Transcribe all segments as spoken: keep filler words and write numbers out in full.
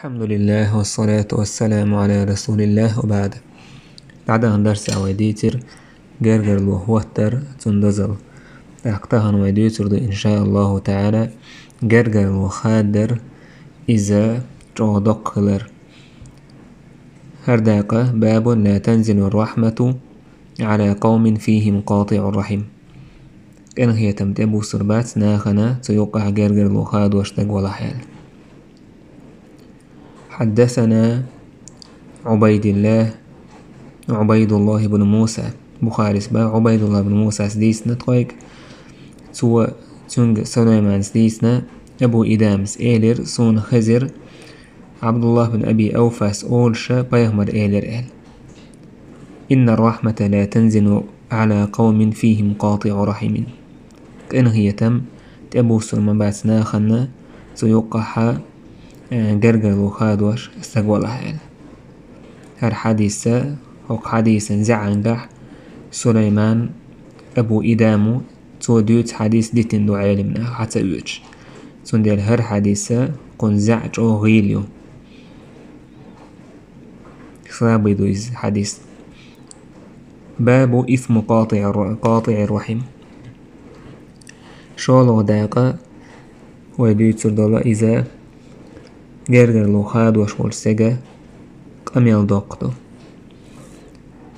الحمد لله والصلاة والسلام على رسول الله وبعد. ДӀадаханчу дарсехь вай дийцира гергарло хӀоттар, цуьнан дозалла. ТӀаккха тахана вай дуьйцур ду, иншааллаху таӀала, гергарло хадар, иза чӀогӀа доккха хилар. ХӀара дакъа: باب لا تنزل الرحمة على قوم فيهم قاطع رحم. Къинхетам тӀебуссур бац нахана, цу юккъахь гергарло хадош стаг валахь аьлла. حدثنا عبيد الله، عبيد الله بن موسى. Бухарис боху, Ӏубайдулла бин Мусас дийцина тхоьга. Цо, цуьнга Сулайманас дийцина, Абу Идамас элира, суна хезира, Ӏабдуллах бин Аби Авфас олуш, пайхамара элира аьлла: إن الرحمة لا تنزل على قوم فيهم قاطع رحم. Къинхетам тӀебуссур ма бац нахана, цу юккъахь, э, гергарло хадош стаг валахь аьлла. ХӀара хьадис, хӀокху хьадисан зӀе-, зӀенгахь Сулайман Абу Идаму, цо дуьйцу хьадис дитина ду Ӏеламнаха, хьа ца оьцуш. Цундела хӀара хьадис кхунна зӀе чӀогӀа гӀийла ю. Слабый ду иза хьадис. باب إثم قاطع الر-، قاطع الرحم. ШолгӀа дакъа вай дуьйцур долу иза гергарло хадош волчу стеган къамел доккха ду.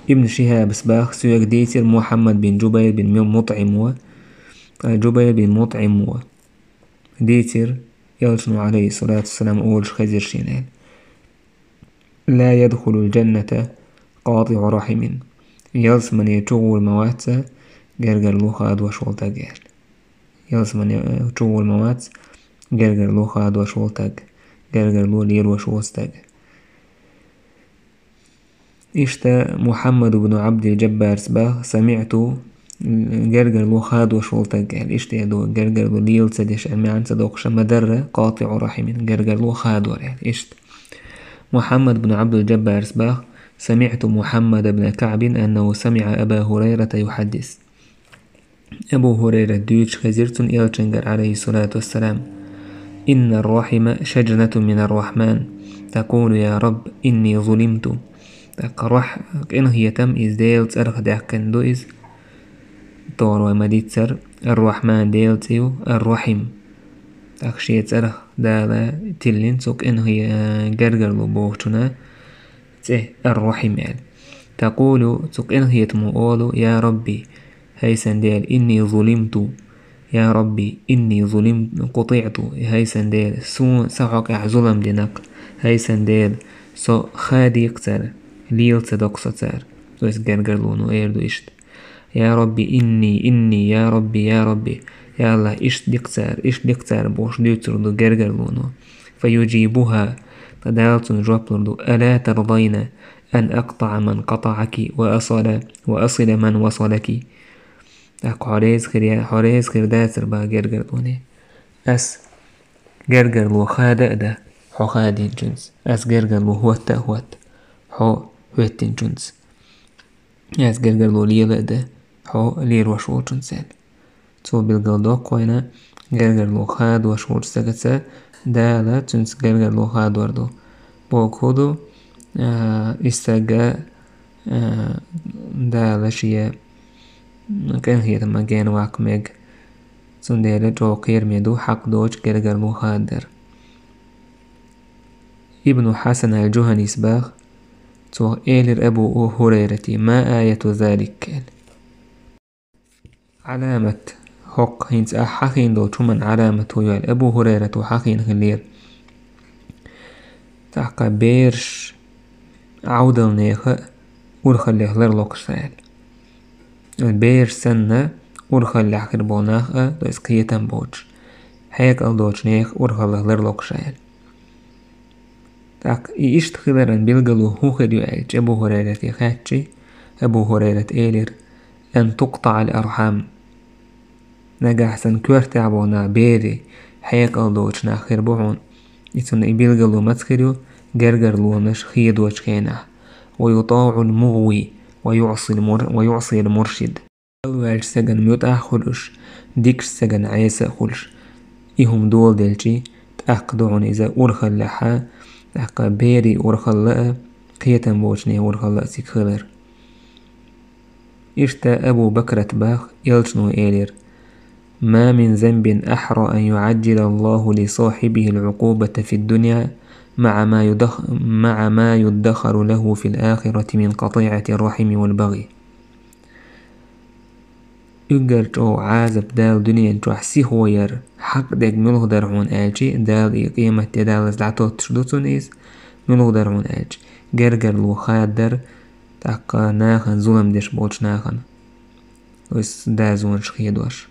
Ибн Шихабас боху, соьга дийцира Мухьаммад бин Джубайр бин Му-, МутӀим ву, ткъа Джубайр бин МутӀим ву. Дийцира, Элчано, Ӏалайхиссалату вассалам, олуш хезира шена аьлла: لا يدخل الجنة قاطع رحم. Ялсамане чугӀур ма вац гергарло хадош волу стаг аьлла. Ялсамане, э, чугӀур ма вац гергарло хадош волу стаг, гергарло лелош волу стаг. Иштта Мухьаммад ибн Ӏабдил-Джаббарас боху: سمعت, гергарло хадош волу стаг аьлла. Иштта ду, гергарло лела ца деш аьлла маьӀна ца доккхуш ма дарра, قاطع رحم, гергарло хадор аьлла. Иштта. Мухьаммад ибн Ӏабдул-Джаббарас боху: سمعت محمد بن كعب أنه سمع أبا هريرة يحدث. Абу ХӀурайрата дуьйцуш хезира цунна Элчангара, Ӏалайхиссалату вассалам: إن الرحم شجنة من الرحمن، تقول: يا رب، إني ظلمت. ТӀаккха рохь-, къинхетам иза Делан цӀарах даьккхина ду иза. ТӀаккха вай ма-дийццара, Ар-Рахьман Делан цӀе ю, Ар-Рахьим. ТӀаккха шен цӀарах Дала тиллина цу къинхе-, гергарло бохучунна цӀе Ар-Рахьим аьлла. تقول, цу къинхетамо олу: يا رب, хӀай сан Дела, إني ظلمت, يا رب إني ظلمت، قطعت, хӀай сан Дела, суна сан хьокъехь зулам дина-кх, хӀай сан Дела, со хадийна-кх цара, лела ца до-кх со цара. То есть гергарлоно эр ду иштта: يا رب إني، إني، يا رب، يا رب, я АллахӀ, иштта ди-кх цара, иштта ди-кх цара бохуш дуьйцур ду гергарлоно. فيجيبها, ткъа Дала цунна жоп лур ду: ألا ترضين أن أقطع من قطعك وأصل، وأصل من وصلك؟ ТӀаккха хьо реза хир я-, хьо реза хир дацара боху гергарлоне, ас гергарло хада а дан хьо хадийначуьнца, ас гергарло хӀотта а хӀотта хьо хӀоьттинчуьнца, ас гергарло лела а дан хьо лелош волчуьнца аьлла. Цо билгалдоккху вайна, гергарло хадош волчу стагаца Дала цуьнца гергарло хадор ду. Бохург хӀун ду, а, и стаг, а, Дала шен къинхетамах генваккха мега. Цундела чӀогӀа кхераме ду хьакъ доцуш гергарло хадар. Ибн Хьасан ал-Джуханис боху, цо элира Абу ХӀурайрате: ما آية ذلك؟ Ӏаламат хӀокху, хӀинца ахь хьахийна долчу хӀуман Ӏаламат хӀун ю аьлла, Абу ХӀурайрата хьахийна хиллера. ТӀаккха бераш Ӏовдалнеха урхаллех ларлокхуш сан аьлла. Бераш санна, урхаллехь хир болу нах а, то есть кхетам боцуш, хьекъал доцу нехан урхаллех ларлокхуш сан аьлла. ТӀаккха и иштта хиларан билгало хӀун хир ю аьлча, Абу ХӀурайрате хаьттича, Абу ХӀурайрата элира: أن تقطع الأرحام. Нагахь санна коьртехь болу нах, берий, хьекъал доцу нах хир бу хьуна. И цунна и билгало маца хир ю, гергарлонаш хедочу хенахь: ويطاع المغوي ويعصي المر-، ويعصي المرشد. Ваьллачу стагана муьтӀахь а хуьлуш, дикачу стагана Ӏеса а хуьлуш, и хӀума доладелчий, тӀаккха ду хьуна иза урхаллехьа, ТӀаккха берий урхалла а, кхетам боцучу нехан урхалла а цига хилар. Иштта Абу Бакрата баха, элчано элира: «ما من ذنب أحرى أن يعجل الله لصاحبه العقوبة في الدنيا مع ما يدخ-، مع ما يدخر له في الآخرة من قطيعة الرحم والبغي». Уггар чӀогӀа Ӏазап Дала дуьнен чохь сихо яр хьакъ дерг муьлха дара хьуна аьлчи, Дала и къематде даллалц дӀатоттуш ду цунна иза, муьлха дара хьуна аьлчи, гергарло хададара, тӀаккха нахана зулам деш болчу нахана, оцу дазонаш хедош.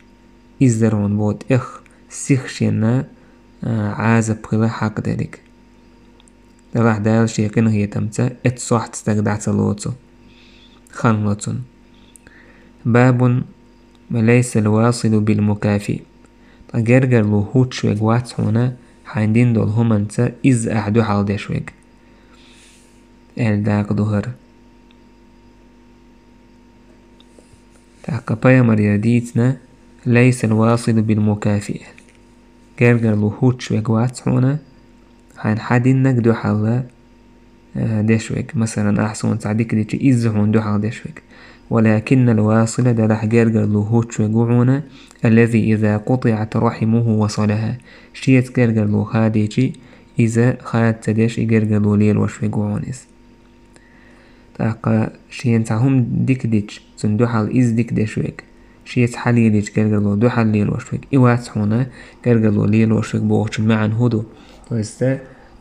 Иза дара хьуна боху тӀех сиха шена, а, Ӏазап хила хьакъ дерг. Делахь Дала шен къинхетамца эцу сохьта стаг дӀа ца лоцу. Хан ло цунна. باب ليس الواصل بالمكافئ. Ткъа гергарло хӀуттуш верг вац хьуна, хьайна дина долу хӀуманца изза ахь дуьхьал деш верг, аьлла дакъа ду хӀара. ТӀаккха пайхамарера дийцина: «ليس الواصل بالمكافئ». Гергарло хӀуттуш верг вац хьуна, хьайна хьан диннарг дуьхьал, э, деш верг. Масалан, ахь суна цхьа дика дичи, изза хьуна дуьхьал деш верг. «ولكن الواصل», делахь гергарло хӀуттуш верг ву хьуна, «الذي إذا قطعت رحمه وصلها». Шеца гергарло хадийчи, иза хада ца деш, и гергарло лелош верг ву хьуна иза. ТӀаккха шена цхьа хӀума дика дича, цунна дуьхьал изза дика деш верг, шеца хьалелийча гергарло дуьхьал лелош верг, и вац хьуна гергарло лелош верг бохучун маьӀна хӀун ду? То есть,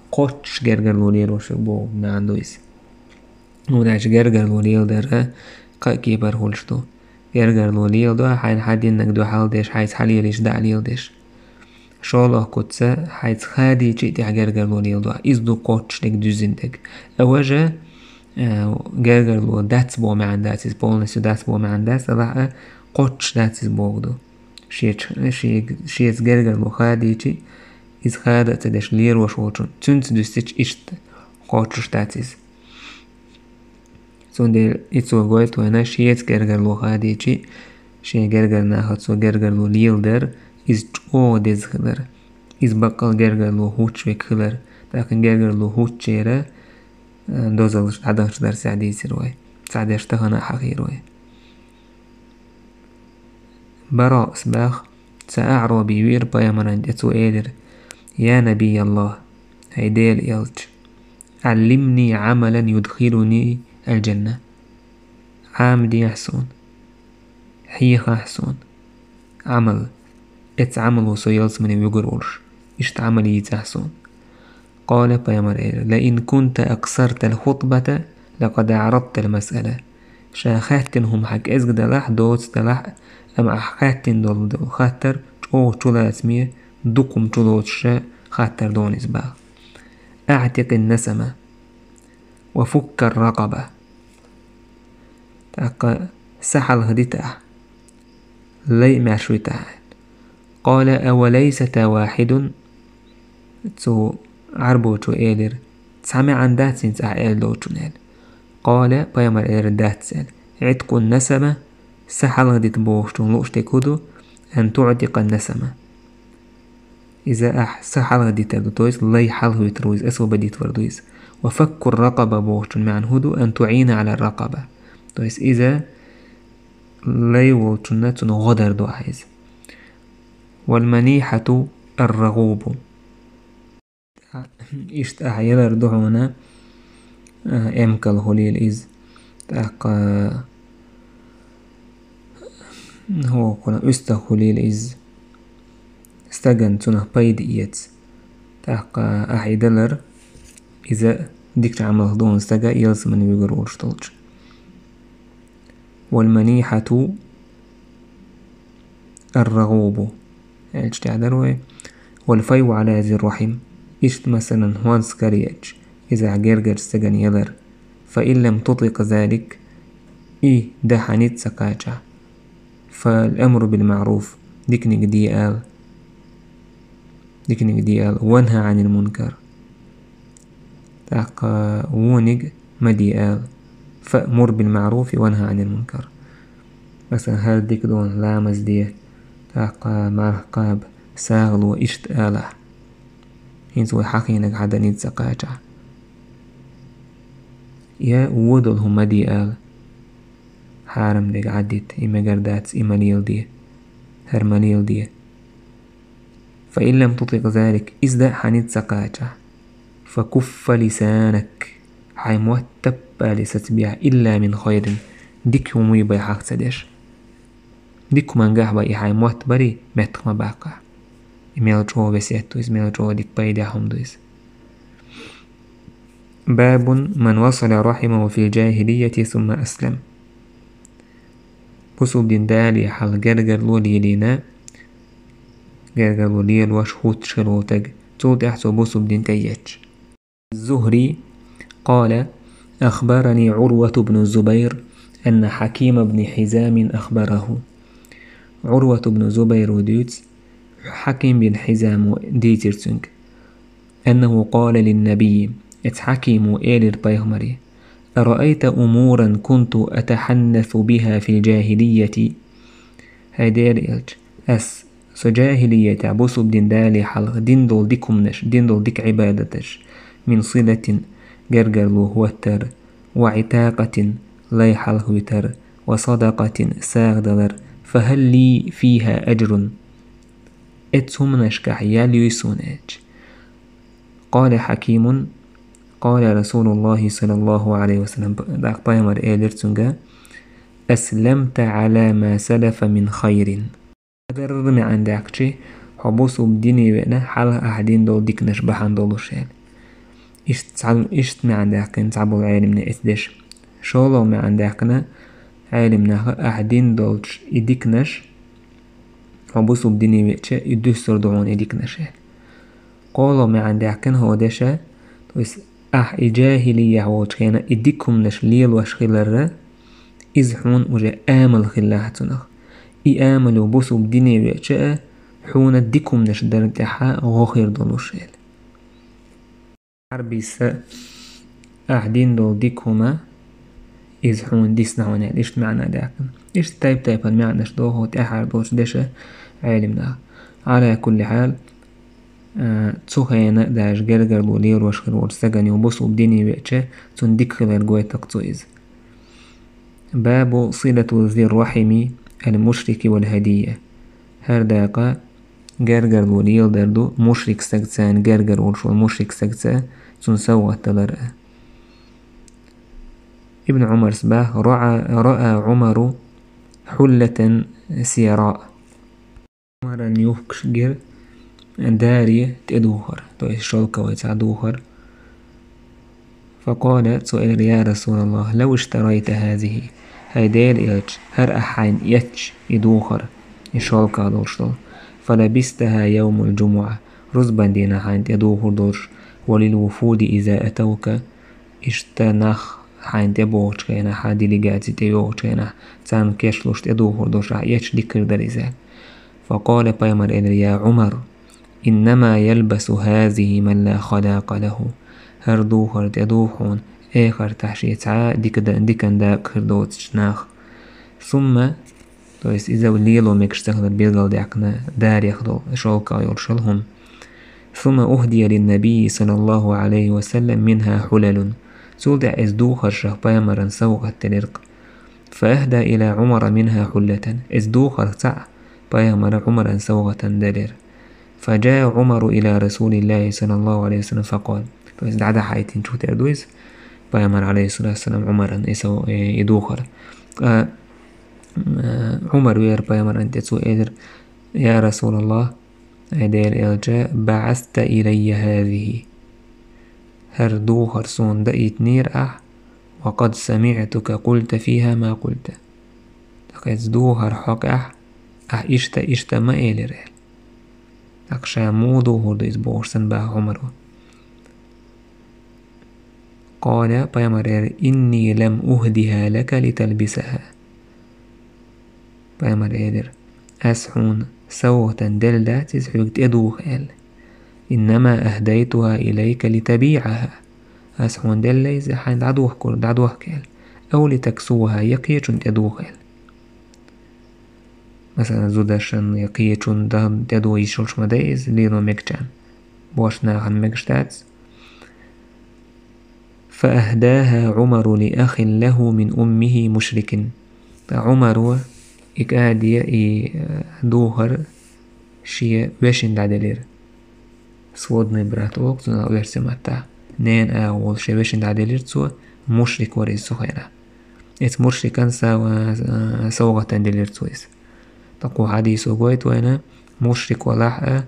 кхоччуш гергарло лелош верг боху маьӀна ду иза. ХӀунда аьлча гергарло леладар кхаа кепара хуьлуш ду. Гергарло леладо, хьайна хьан диннарг дуьхьал деш, хьайца хьалелийча дӀа а леладеш. ШолгӀа куц, хьайца хадийчи а тӀехь гергарло леладо, иза ду кхоччуш дерг, дуьззина дерг. А важа, э, гергарло дац боху маьӀна дац иза, полностью дац боху маьӀна дац, делахь а кхоччуш дац иза боху ду. Шеца, шега, шеца гергарло хадийчи, иза хада а ца деш лелош волчун, цуьнца дуьстича иштта кхоччуш дац иза. Цундела и цо гойту вайна, шеца гергарло хадийчи, шен гергара нахаца цо гергарло леладар, иза чӀогӀа деза хилар, иза баккъал гергарло хӀуттуш верг хилар, тӀаккха гергарло хӀуттучеран, э, дозаллаш дӀадаханчу дарсехь дийцира вай. Цхьадерш тахана а хьахийра вай. Бараъс баха, цхьа аӀраби веара пайхамарна тӀе, цо элира: «Я Набий Аллах, хӀай Делан элча, علمني عملا يدخلني الجنة». Ӏамал дехьа суна, хьехахьа суна Ӏамал, эцу Ӏамало со ялсамане вуьгур волуш, иштта Ӏамал йийцахьа суна. قال, пайхамар элира: «لئن كنت أقصرت الخطبة لقد عرضت المسألة». Ша хаьттина хӀума хьан кӀезга далахь, доца далахь, амма ахь хаьттина долу, долу хаттар чӀогӀа чулацаме, дукха хӀума чулоцуш хаттар ду хьуна иза баха. «أعتق النسمة وفك الرقبة». ТӀаккха са хьалха дита ахь, лай а маьрша вита ахь. قال: «أوليست واحد؟» Цу Ӏарбочо элира: «Цхьа маьӀна дац хӀинца ахь аьлла долчун?» аьлла. قال, пайхамар элира: «Дац», аьлла. «عتق النسمة», са хьалха дита бохучун лууш дерг хӀун ду? «أن تعتق النسمة». Иза ахь са хьалха дитар ду, то есть лай хьалха витар ву иза, освободить вар ду иза. «وفك الرقبة» бохучун маьӀна хӀун ду? «أن تعين على الرقبة». То есть иза лай волчунна цунна гӀо дар ду ахь иза. «والمنيحة الرغوب». Иштта ахь ялар ду хьуна, а, эмкал хуьлийла иза. ТӀаккха, хӀокхуна уьстагӀ хуьлийла иза. Стагана цунах пайда эца. ТӀаккха ахь и далар, иза дикачу Ӏамалх ду хьуна стага ялсамане вуьгур волуш долчу. «والمنيحة الرغوب», аьлча тӀехь дара вай. «والفيء على ذي الرحم». Иштта, масалан, хӀонс караеъча, иза ахь гергарчу стагана ялар. «فإن لم تطق ذلك», и дан хьан ницкъ ца кхачахь. «فالأمر بالمعروف», диканиг де ала. Диканиг де ала. «وانه عن المنكر». ТӀаккха вониг ма де ала. «فأمر بالمعروف وانه عن المنكر». Масалан, хӀара дика долу ламаз де, тӀаккха марха кхаба, сагӀа ло, иштта алахь. ХӀинца вай хьахийнарг хьан дан ницкъ ца кхачахь. Я вон дола хӀума де ала. Хьарам дерг Ӏаддита, и мегар дац, и ма леладе. ХӀара ма леладе. فإن لم تطق ذلك, иза даа хьан ницкъ ца кхачахь. فكف لسانك, хьайн мотт таппале сацабехьа, إلا من خير, дика хӀума вий бен хьагӀ ца деш. Дика хӀумангахь бен и хьайн мотт барий, меттах ма баккхахь. И мел чӀогӀа весет ду иза, мел чӀогӀа дика пайдехь хӀума ду иза. باب من وصل رحمه في الجاهلية ثم أسلم. Бусулба дин дале хьалха гергарло лелийна, гергарло лелош хӀутташ хир волу стаг, цул тӀаьхьа цо бусулба дин тӀеетташ. الزهري قال: أخبرني عروة بن الزبير أن حكيم بن حزام أخبره. Ӏурват ибн Зубайра дуьйцу, Хьаким бин Хьизамо дийцира цуьнга. أنه قال للنبي, эцу Хьакимо элира пайхамаре: أرأيت أمورا كنت أتحنث بها في الجاهلية؟ ХӀай Делан элча, ас со жахӀилиятехь бусулба дин дале хьалха дина долу дика хӀуманаш, дина долу дика Ӏибадаташ, من صلة, гергарло хӀоттар, وعتاقة, лай хьалхавитар, وصدقة, сагӀа далар, فهل لي فيها أجر؟ Эцу хӀуманашкахь ял юй суна аьлча. قال حكيم: قال رسول الله صلى الله عليه وسلم, тӀаккха пайхамара элира цуьнга: أسلمت على ما سلف من خير. Агарра маьӀна даьккхича, хьо бусулба дине веана, хьалха ахь дина долу диканаш бахьана долуш аьлла. Иштта цхьа, иштта маьӀна даьккхина цхьаболу Ӏеламне эцу дешан. ШолгӀа маьӀна даьккхина Ӏеламнаха, ахь дина долчу и диканаш, хьо бусулба дине веача, и дуьсур ду хьуна и диканаш аьлла. КхоалгӀа маьӀна даьккхина хӀокху деша, то есть ахь и жахӀилиехь волчу хенахь и дика хӀуманаш лелош хиларра, иза хьуна уже амал хилла цунах. И амало бусулба дине веача а, хьуна дика хӀуманаш дарна тӀехь гӀо хир долуш аьлла. Хьарбийса ахь дина долу дика хӀума, иза хьуна дисна хьуна аьлла, иштта маьӀна даьккхина. Иштта тайп-тайпана маьӀнаш доху тӀаьхьара долчу деша Ӏеламнаха. Ӏала кулли хьал, а, цу хенахь даже гергарло лелош хир волчу стагана ю бусулба дине веача, цунна дика хилар гойту-кх цо иза. باب صلة ذي الرحم المشرك والهدية. ХӀара дакъа гергарло леладар ду мушрик стагца, гергара волуш волу мушрик стагца, цунна совгӀат далар а. Ибн Ӏумарс боху: رأى، رأى عمر حلة سيراء. Ӏумаран юхкуш гира даре тӀедухар, то есть шёлковый цхьа духар. فقال, цо элира: يا رسول الله، لو اشتريت هذه. ХӀай Делан элча, хӀара ахь хьайна эцча и духар, и шёлка долуш долу. فلبستها يوم الجمعة. Рузбан дийнахь хьайна тӀедухур долуш, وللوفود إذا أتوك. Иштта нах хьайна тӀебогӀучу хенахь, делегаци тӀейогӀучу хенахь, царна кечлуш тӀедухур долуш ахь эцча дика хир дара иза. فقال, пайхамара элира: يا عمر، إنما يلبس هذه من لا خلاق له. ХӀара духар тӀедуху хьуна, эхартахь шен цхьа а дика да-, дикан дакъа хир доцучу наха. ثم, то есть иза лело мегаш ца хилар билгалдаьккхина, дарех долу шёлка йолуш йолу хӀума. ثم أهدي للنبي صلى الله عليه وسلم منها حلل. Цул тӀаьхьа иза духаршах пайхамаран совгӀат делира-кх. فأهدى إلى عمر منها حلة. Иза духарх цхьаъ пайхамара Ӏумаран совгӀатан делира. فجاء عمر إلى رسول الله صلى الله عليه وسلم فقال. То есть дӀадахьийтинчух тера ду иза, пайхамар, عليه الصلاة والسلام, Ӏумаран и сов-, и, и духар. Ткъа, э, Ӏумар веара пайхамаран тӀе, цо элира: يا رسول الله, ХӀай Делан элча, بعثت إلي هذه. ХӀара духар суна даийтинера ахь, وقد سمعتك قلت فيها ما قلت. ТӀаккха иза духар хьокъехь, ахь иштта, иштта ма элира аьлла. ТӀаккха ша муха духур ду иза бохуш санна баха Ӏумаро. قال, пайхамара элира: إني لم أهدها لك لتلبسها. Пайхамара элира: ас хьуна совгӀатан делла дац иза хьоьга тӀедуха аьлла. إنما أهديتها إليك لتبيعها. Ас хьуна делла иза хьайна дӀадохкур, дӀадохка аьлла. أو لتكسوها, я кхечунна тӀедуха аьлла. Масала, зударшна я кхечунна дан тӀедо йиш йолуш ма дай иза, лело мегачарна. Бошнахана мегаш дац. فأهداها عمر لأخ له من أمه مشرك. ТӀаккха Ӏумара и кӀаде, и, э, духар шен вешийна дӀаделира. Сводный брат олу цунах оьрсийн маттахь. Ненан агӀо волу шен вешийна дӀаделира цо, мушрик вара иза цу хенахь. Иза мушрикана са-, э, совгӀатана делира цо иза. ТӀаккха хьадисо гойту вайна, мушрик валахь а,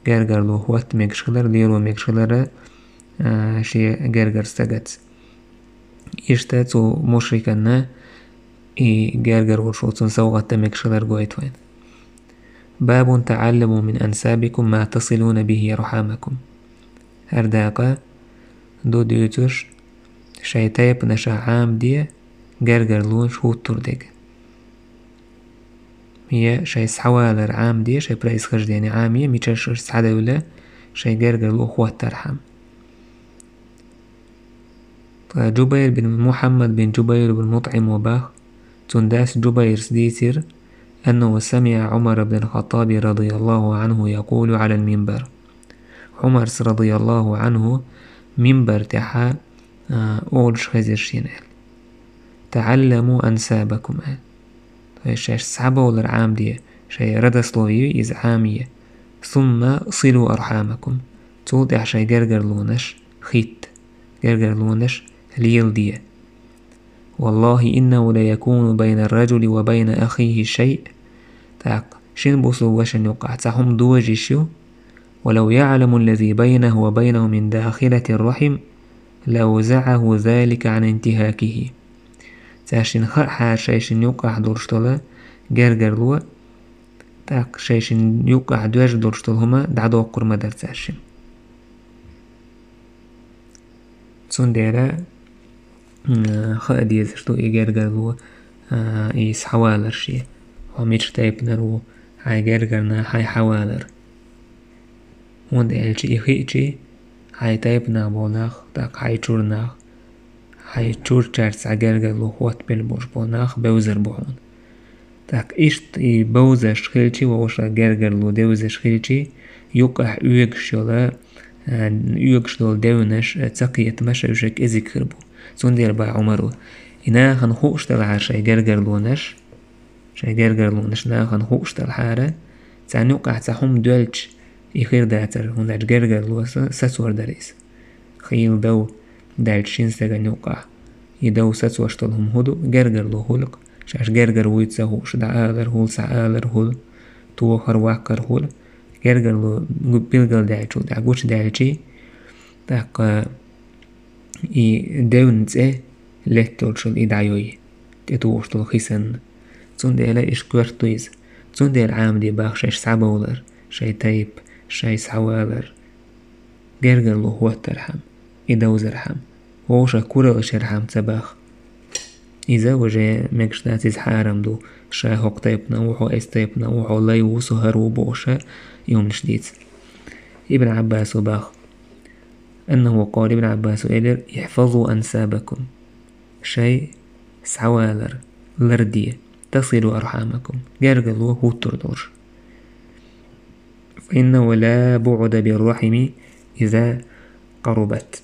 гергарло хӀотта мегаш хилар, лело мегаш хилар, а, шен гергара стагаца. Иштта цу мушрикана и гергара волуш волу цунна совгӀат дан мегаш хилар гойту вайна. باب تعلموا من أنسابكم ما تصلون به أرحامكم. ХӀара дакъа ду дуьйцуш, шайн тайпанашах Ӏамаде гергарлонаш хӀуттур дерг. Я шайн схьавалар Ӏамаде, шайн происхождение Ӏамае, мичара шу схьадевлла, шайн гергарло хӀоттархьама. Ткъа Джубайр бин Мухьаммад бин Джубайр бин МутӀим ву боху, цуьнан дас Джубайрс дийцира, أنه سمع عمر بن الخطاب رضي الله عنه يقول على المنبر. Ӏумарс, радияллаху Ӏанху, минбар тӀехь, а, олуш хезира шена аьлла: تعلموا أنسابكم, аьлла. То есть шаьш схьабовлар Ӏамаде, шайн родословие иза Ӏамае. ثم صلوا أرحامكم. Цул тӀаьхьа шайн гергарлонаш хӀитта, гергарлонаш леладе. والله إنه ليكون بين الرجل وبين أخيه شيء. ТӀаккха шина бусулба вашина юккъахь цхьа хӀума дожийш ю. ولو يعلم الذي بينه وبينه من داخلة الرحم لأوزعه ذلك عن انتهاكه. Цаьршинна хаа хьара шайшинна юккъахь долуш долу гергарло, тӀаккха шайшинна юккъахь доьжна долуш долу хӀума дӀадоккхур ма дара цаьршимма. Цундела, м, хаа дезаш ду и гергарло, а, и схьавалар шен. Хьо мича тайпанара ву, хьайн гергарна хьайн схьавалар. ХӀунда аьлча и хиъчий, хьайн тайпанах болу нах, тӀаккха хьайн чуьра нах, хьайн чуьрачаьрца цхьа гергарло хӀоттабелла болуш болу нах бевзар бу хьуна. ТӀаккха иштта и бовзаш хилчий, вовшах гергарло девзаш хилчий, юккъахь оьгуш йолу, а, оьгуш долу девнаш, а, ца кхетамаш уьш кӀезиг хир бу. Цундела боху Ӏумара: и нахана хууш делахьара шайн гергарлонаш, шайн гергарлонаш нахана хууш делахьара, царна юккъахь цхьа хӀума доьлча, и хир дацара, хӀунда аьлча гергарло са-, сацор дара иза. Хийла дов даьлча шина стагана юккъахь, и дов сацош долу хӀума хӀун ду? Гергарло хуьлу-кх. Шаьш гергара вуй ца хууш, дӀаалар хуьлу, схьаалар хуьлу, тохар-ваккхар хуьлу. Гергарло гу-, билгалдаьллачул тӀаьхьа гучудаьлчий, тӀаккха и девнан цӀе летта йолчул и дӀайой, тӀетухуш долу хи санна. Цундела иштта коьрта ду иза. Цундела Ӏамаде боху шаьш схьабовлар, шайн тайпа, шайн схьавалар. Гергарло хӀоттархьама, и довзархьама, вовшах кураллаш ярхьама ца боху. Иза уже мегаш дац, иза хьарам ду, ша хӀокху тайпана ву, хьо эцу тайпана ву, хьо лай ву, со хӀара ву бохуш, и хӀуманаш дийца. Ибн Ӏаббаса боху: أنه قال, Ибн Ӏаббаса элира: احفظوا أنسابكم. Шайн схьавалар ларде, تصلوا أرحامكم, гергарло хӀуттур долуш. فإنه لا بعد بالرحم إذا قربت.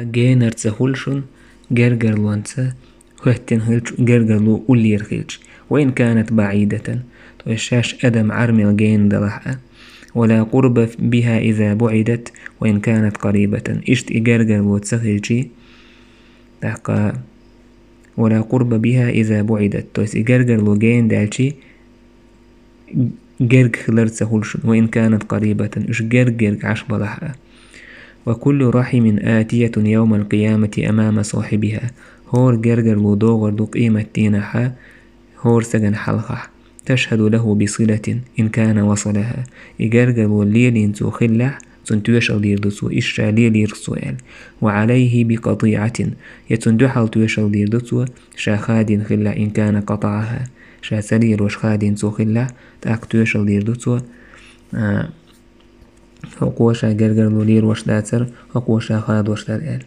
Генарца хуьлу шуна, гергарлонца хӀоьттина хилча, гергарло уллера хилча. وإن كانت بعيدة, то есть шаьш адам Ӏар мел гена далахь а. ولا قرب بها إذا بعدت وإن كانت قريبة. Иштта и гергарло ца хилчий, тӀаккха ولا قرب بها إذا بعدت, то есть и гергарло гена даьлчий, герга хилар ца хуьлу шуна, وإن كانت قريبة, уьш герга-герга Ӏаш балахь а. وكل رحم آتية يوم القيامة أمام صاحبها. ХӀора гергарло догӀур ду къематдийнахь хӀора стагана хьалхахь. تشهد له بصلة إن كان وصلها. И гергарло лелийна цо хиллехь, цунна тоьшалла дийр ду цо, иштта ша лелийра цо аьлла. وعليه بقطيعة. Я цунна дуьхьал тоьшалла дийр ду цо, ша хадийна хиллехь, إن كان قطعها. Ша ца лелош хадийна цо хиллехь, тӀаккха тоьшалла дийр ду цо, а, хӀокхо ша гергарло лелош дацара, хӀокхо ша хадош дара аьлла.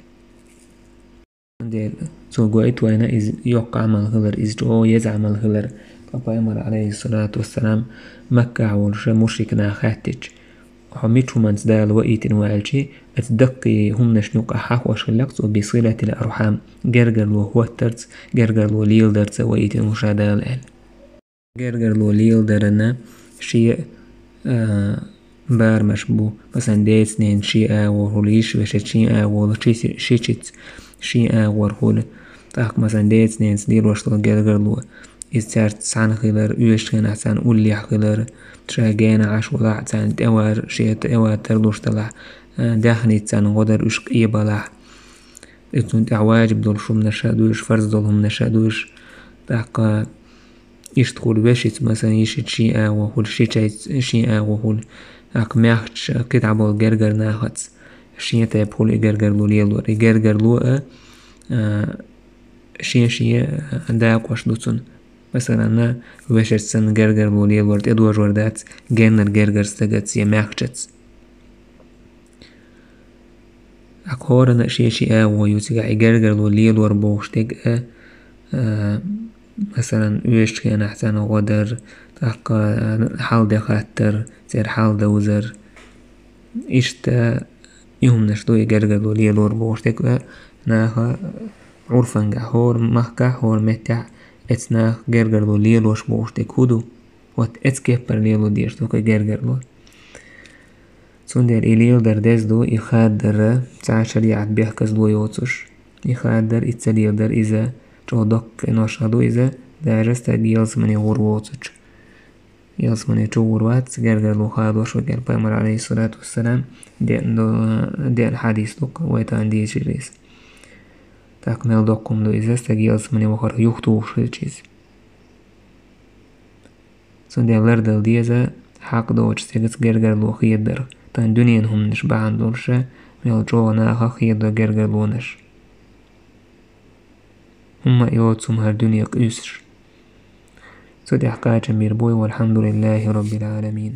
Цундела цо гойту вайна иза йоккха Ӏамал хилар, иза чӀогӀа еза Ӏамал хилар. Ткъа Пайхамар, алейхиссалату вассалам, Маккахь волуша мушрик наха хаьттича, хьо мича хӀуманца Дала ваийтина ву аьлча, оцу даккхий хӀуманашна юкъахь хьахош хиллакх цо, би силатил архьам, гергарло хӀоттарца, гергарло леладарца ваийтина ву ша Дала аьлла. Гергарло леладаран шен, а, барамаш бу, масалан, деца-ненаца шен агӀор хуьлу, йиша-вешица шен агӀор хуьлу, ши-, шичица шен агӀор хуьлу. ТӀаккха, масалан, деца-ненаца лелош долу гергарло, иза цаьрца цхьаьна хилар, оьшучу хенахь царна уллехь хилар, ша генахь Ӏаш волахь а царна тӀевар, шен тӀевар тарлуш далахь, а, даьхница царна гӀо дар уьш къебалахь. Иза цунна тӀехь ваджиб долуш хӀуманаш а ду уьш, фарз долу хӀуманаш а ду уьш. ТӀаккха иштта хуьлу вешица, масалан, йишица шен агӀо хуьлу, шичица шен агӀо хуьлу. ТӀаккха маьхча кхидӀа болу гергара нахаца шен тайпа хуьлу и гергарло лелор. И гергарло а, а, шен-шен дакъош ду цунна. Масалан, вешица санна гергарло лелор тӀедожор дац геннара гергара стагаца я маьхчаца. ТӀаккха хӀоранна а шен-шен агӀо ю цигахь, и гергарло лелор бохуш дерг а, а, масалан, оьшучу хенахь царна гӀо дар, тӀаккха, а, хьал де хаттар, церан хьал довзар. Иштта и хӀуманаш ду и гергарло лелор бохуш дерг а, наха Ӏурфангахь, хӀора махкахь, хӀора меттехь, эцу наха гергарло лелош бохуш дерг хӀун ду? Вот эцу кеппара лело дезаш ду кху гергарло. Цундела и леладар деза ду, и хададар цхьа шариӀат бехказло йоцуш. И хададар, и ца леладар иза чӀогӀа доккха къинош а ду иза, даже стаг ялсамане гӀур воцучу. Ялсамане чу гӀур вац, гергарло хадош ву, гер пайхамар, алейхиссалату вассалам, деана до-, деана хьадис ду-кх, вай тахана дийцира иза. ТӀаккха мел доккха хӀума ду иза, стаг ялсамане вахарх юхатухуш хилча иза. Цундела лардала деза хьакъ доцучу стагаца гергарло хедар. Тахана дуьненан хӀуманаш бахьана долуш а, мел чӀогӀа нахах хедо гергарлонаш. ХӀумма а йоцу хӀума хӀара дуьне къуьйсуш. Цу тӀехь кхачам бийр бу вай, валхьамдулиллахи роббил Ӏаламин.